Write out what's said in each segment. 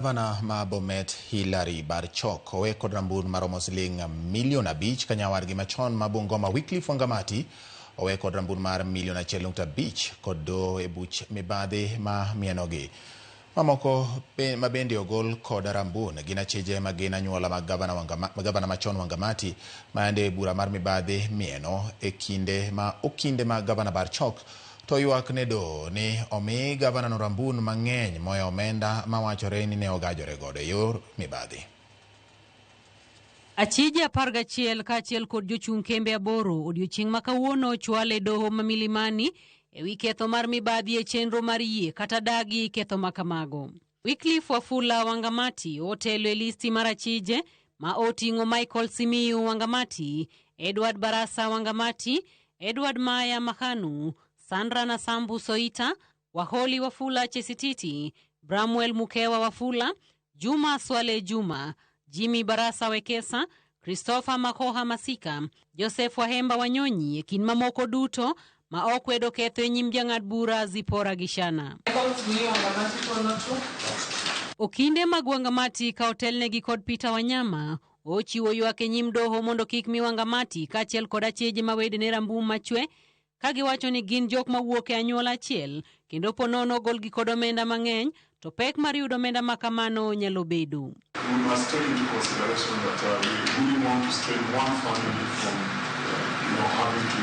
Gavana ma Bomet Hilary Barchok owe kod rambun maromo siling milion 5 ka nyawadgi machon ma Bungoma Wycliffe Wangamati owe kod rambun mar milion 1.5 kod doho e buch mibadhi ma mienogi. Mamoko ma bende ogol kod rambun gin achije ma gin anyuola mag gavana, gavana machon Wangamati ma yande bura mar mibadhi mieno e kinde ma okinde mag gavana Barchok to ywak ne doho ni omi gavana no rambun mang'eny moya omenda mawachore ni ne ogajore godo e yor mibadhi. Achije 11 kaachiel kod jochung' kembe aboro odiochieng' ma kawuono chwal e doho ma Milimani ewi ketho mar mibadhi e chenro mar yie kata dagi ketho ma kamago. Wycliffe Wafula Wangamati otelo e listi mar achije ma oting'o Michael Simiyu Wangamati, Edward Barasa Wangamati, Edward Maya Mahanu, Sandra Nasambu Soita, Waholi Wafula Chesititi, Bramwell Mukewa Wafula, Juma Swale Juma, Jimmy Barasa Wekesa, Christopher Makoha Masika, Joseph Wahemba Wanyonyi e kind mamoko duto ma okwedo ketho e nyim jang'ad bura Zipporah Gishana. Okinde mag Wangamati ka otelnegi kod Peter Wanyama ochiwo ywak e nyim doho mondo kik mi Wangamati kaachiel kod achije ma wedene rambum machwe ka giwacho ni gin jok mawuok e anyuola achiel kendo po nono ogolgi kod omenda mang'eny to pek mar yudo omenda ma kamano nyalo bedo. We must take into consideration that we wouldn't want to strain one family from having to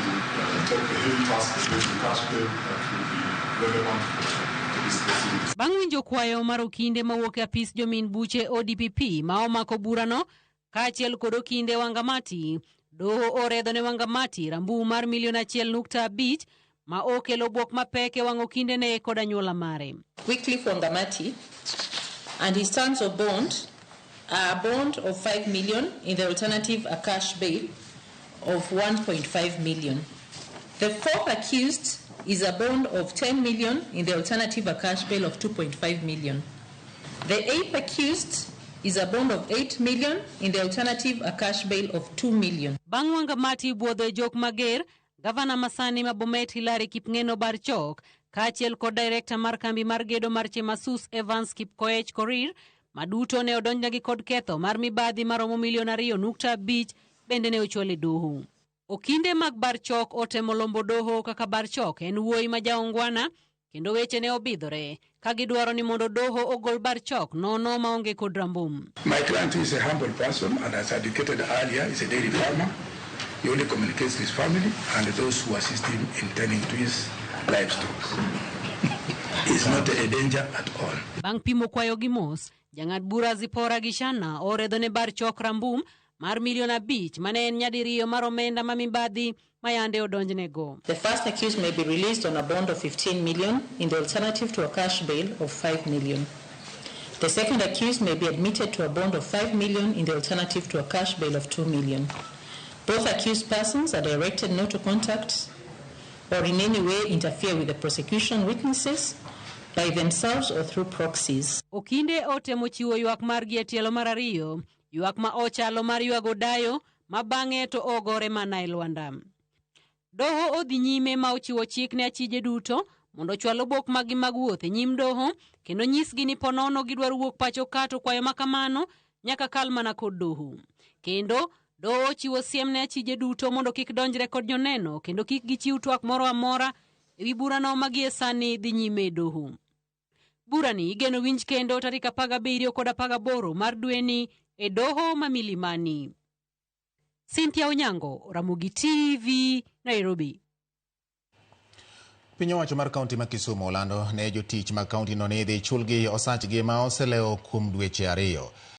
take the heavy task of raising cash bail that will be relevant for this proceedings. Bang' winjo kwayo mar okinde mawuok e apis jomin buche ODPP ma omako burano kaachiel kod okinde Wangamati, doho oredho ne Wangamati rambum mar milion 1.5 ma okelo bwok mapek e wang' okindene kod anyuola mare. Wycliffe Wangamati and his terms of bond are a bond of 5 million, in the alternative a cash bail of 1.5 million. The fourth accused is a bond of 10 million, in the alternative a cash bail of 2.5 million. The eighth accused is a bond of 8 million, in the alternative a cash bail of 2 million. Bang' Wangamati buodho e jok mager, gavana masani ma Bomet Hilary Kipng'eno Barchok kaachiel kod director mar kambi mar gedo mar Chemasus Evans Kipkoech Korir maduto ne odonjnegi kod ketho mar mibadhi maromo milion 2.5 bende ne ochwal e doho. Okinde mag Barchok otemo lombo doho kaka Barchok en wuoyi ma jaongwana kendo weche ne obidhore ka gidwaro ni mondo doho ogol Barchok nono maonge kod rambum. My client is a humble person and, as I indicated earlier, is a dairy farmer. He only communicates to his family and those who assist him in tending to his livestock. He's not a danger at all. Bang' pimo kwayo gi mos, jang'ad bura Zipporah Gishana oredho ne Barchok rambum mar milion 5 mane en nyadiriyo mar omenda ma mibadhi ma yande odonjnego. The first accused may be released on a bond of 15 million, in the alternative to a cash bail of 5 million. The second accused may be admitted to a bond of 5 million, in the alternative to a cash bail of 2 million. Both accused persons are directed not to contact or in any way interfere with the prosecution witnesses by themselves or through proxies. Okinde otemo chiwo ywak margi e tielo mar ariyo, ywak ma ochalo mar ywago dayo ma bang'e to ogore mana e lwanda. Doho odhi nyime ma ochiwo chik ne achije duto mondo ochwal obok maggi mag wuoth e nyim doho kendo nyisgi ni ponono gidwaro wuok pacho ka to kwayo ma kamano nyaka kal mana kod doho. Kendo doho ochiwo siem ne achije duto mondo kik donjre kod joneno kendo kik gichiw twak moro amora ewi burano ma gie sani dhi nyime e doho. Burani igeno winj kendo tarik 17 kod 18 mar dweni e doho ma Milimani. Cynthia Onyango, Ramogi TV, Nairobi. Piny owacho mar kaunti ma Kisumu olando ne jotich mag kaunti no ni idhi chulgi osachgi ma oselewo kuom dweche 2.